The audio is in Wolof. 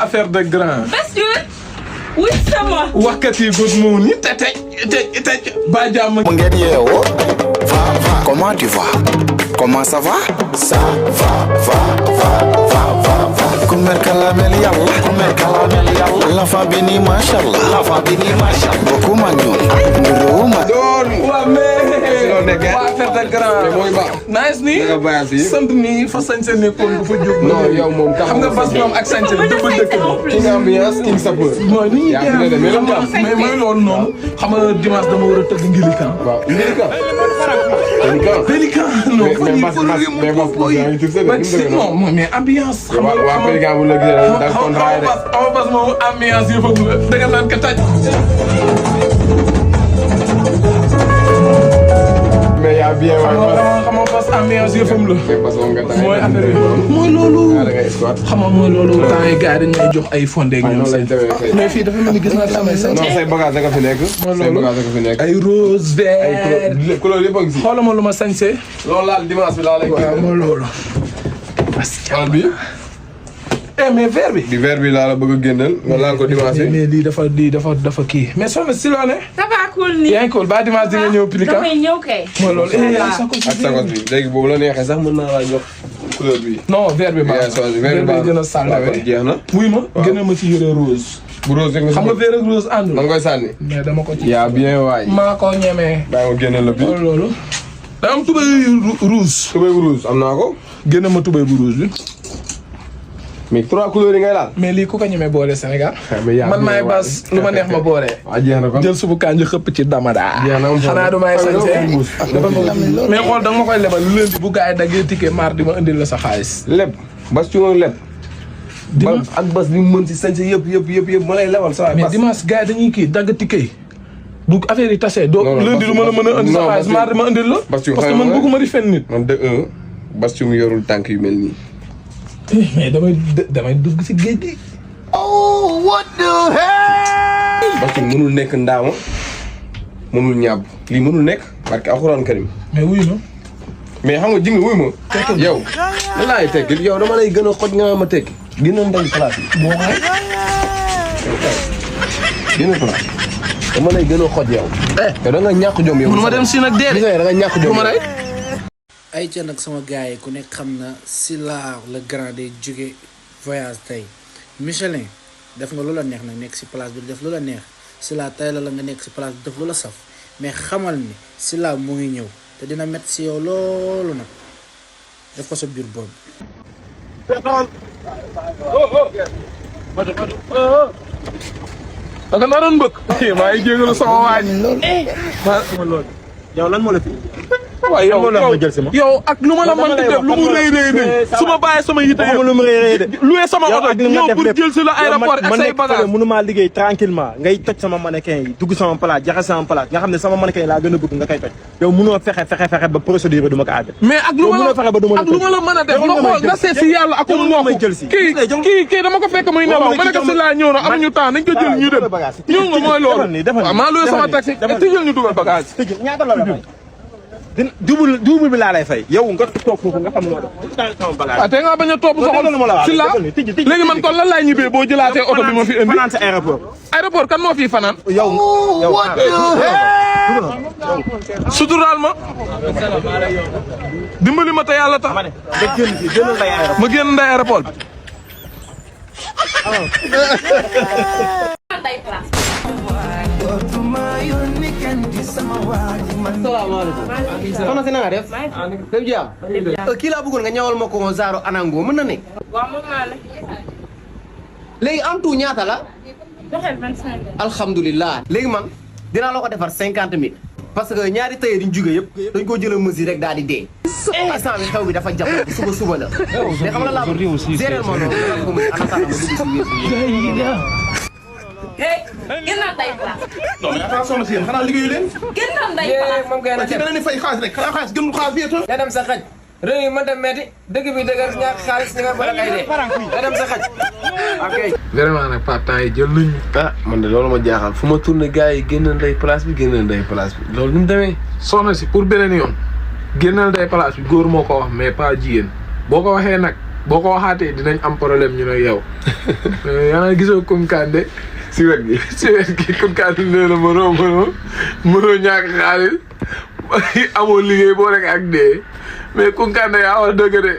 affaire de grand. Bassirou. Oui sama. Wakati good morning. Tete. Ba jàmm. Ngeen yeewoo. Comment tu vas? Comment ça va? Ça va. Kumel kalamel yalla. La fa bini mashallah. Beaucoup magnon. Nduruma. Waa mais. Waa affaire de grand. Nice ni. Sant ni fa sañ sa nekkoon bu fa jóg. non yow moom xam nga bas moom ak sañ sa dëbb dëkk bi. king ambiance king sapeur. mooy ni yaa ngi demee mais mooy loolu noonu. xam nga dimanche dama war a tëgg ngilikan. waaw ngilikan. Pélican non mais ambiance. xam nga waa Pélican bu la gisee daal contrat de. xam nga moom ambiance yi fa da nga naan ka taj. mais yaa bien waay xam nga bas ambiance yëfam la. mooy affaire yi mooy loolu. xam nga mooy loolu. temps yi gars yi dañ lay jox ay fondé ak ñoom mais fii dafa mel ni gis naa samay sañ. non say bagage da nga fi nekk. say bagage da nga fi nekk. ay rose vert. ay couleur yëpp a ngi si. xoolal ma lu ma sañse. loolu laal dimanche bi laa lay. waaw mooy loolu. xool bi. mais vert bi. di vert bi laa la bëgg a génneel nga laal ko dimanche bi. mais lii dafa kii. mais soxna si loo ne. ça va cool nii. yaa ngi cool ba dimanche di nga ñëw Pélican. damay ñëw kay. mooy loolu ak sakos bi léegi boobu la neexee sax mën naa laa jox couleur bi. non vert bi baax na vert bi gën a sàllawee. jeex na. wuy ma gën a ma ci yore rose. bu rose rek nga xam nga vert ak rose àndul. da nga koy sànni. mais dama ko ci. yaa bien waay. maa ko ñemee. bàyyi ma génneel la bi. mooy loolu. da am tubéy rouge. tubéy bu rouge am naa ko. gën a ma tubéy bu rouge bi. mais 3 couleurs yi ngay laal. mais lii ku ko ñemee boole Sénégal. man maay bas lu ma neex ma boole. waaw jeex na kon jël subu kanji xëpp ci damada. jeex na xanaa du may sañse. mais xool da nga ma koy lebal lundi bu gars yi daggee ticket mardi ma indil la sa xaalis. leb bas ci woon leb. ak bas bi mu mën si sañse yëpp ma lay lebal sa mais dimanche gars yi dañuy kii dagg ticket yi. bu affaire yi tasee doo lundi du mën a indi sa xaalis mardi ma indil la. parce que man bëgguma di fen nit. man de bas ci mu yorul tànk yu mel nii. mais damay dugg si géej gi. Oh, what the hell? parce que mënul nekk ndaama mënul ñàbb lii mënul nekk parce que alxuraan karim. mais wuyu ma. mais xam nga ji nga wuyu ma. yow lan laay tekki yow dama lay gën a xoj nga ma tekki. gën a ndey place bi. boo xoolee. gën a place dama lay gën a xoj yow. te da nga ñàkk jom yow. ma dem si nag dee da nga ñàkk jom yow. ay ca nag sama gars yi ku nekk xam na Sylla le grand day jóge voyage tey Michelin def nga lu la neex nag nekk si place bi def lu la neex Sylla tey la nga nekk si place bi def lu la saf mais xamal ni Sylla mu ngi ñëw te dina métti si yow loolu nag def ko sa biir boobu. da nga naroon bëgg. maa ngi jégalu sama waaj. yow lan moo la fi. waaw yow ak lu ma la mën di def lu mu rëy su ma bàyyee sama yite yëpp lu mu rëy de luwee sama oto ñëw pour jël si la aéroport ak say bagage mënu maa liggéey tranquillement ngay toj sama mannequin yi dugg sama place jaxase sama place nga xam ne sama mannequin yi laa gën a bëgg nga koy toj yow mënoo fexe ba procédure bi du ma ko àgg mais ak lu ma la mën a def nga xool nga seet si yàlla ak mbokk kii dama ko fekk muy nelaw ma ne ko si laa ñëw na amuñu temps nañ ko jël ñu dem ñëw nga mooy loolu maa luwee sama taxi tëjal ñu dugal bagage double bi laa lay fay yow nga toog foofu nga xam ne moo def. te nga bañ a topp soxol si la léegi man kon lan laay ñibbee boo jëlaatee oto bi ma fi indi. fanaan sa aéroport. aéroport kan moo fi fanaan. yow suturaal ma. dimbali ma te yàlla tax. ma génn nday aéroport bi. salaamaaleykum. soxna si na nga def. def jàmm. kii laa bëggoon nga ñawal ma ko zaaru anango mën na nekk. waaw mën naa la. léegi en tout ñaata la. joxeel 25. alhamdulilah. léegi man dinaa la ko defar 50 000. parce que ñaari tailleur yi ñu jóge yëpp dañ koo jëlee mesure rek daal di dee. instant bi xew bi dafa jàpp suba la. mais xam nga laa bëgg gérer ma noonu dina ko mën a ma dugg si biir. hey génnal day place. non mais attention si yéen xanaa liggéeyu leen. génnal day place. moom kay ci dana ni fay xaalis rek xanaa xaalis gënul xaalis bi yëpp. nga dem sa xaj. réew mi mën dem metti dëgg bi dëgër ñàkk xaalis ñi nga bëgg ay dee. nga dem sa xaj. ok. vraiment nag Pape temps yi jël nañu. man de loolu ma jaaxal fu ma tourné gars yi génnal day place bi loolu ni mu demee. soxna si pour beneen yoon génnal day place bi góor moo ko wax mais pas jigéen boo ko waxee nag boo ko waxaatee dinañ am problème ñu ne yow yaa gisoo Kounkandé si wet gi Kounkandé nee na mënoo ñàkk xaalis amoo liggéey boo rek ak dee mais Kounkandé yaa wax dëgg de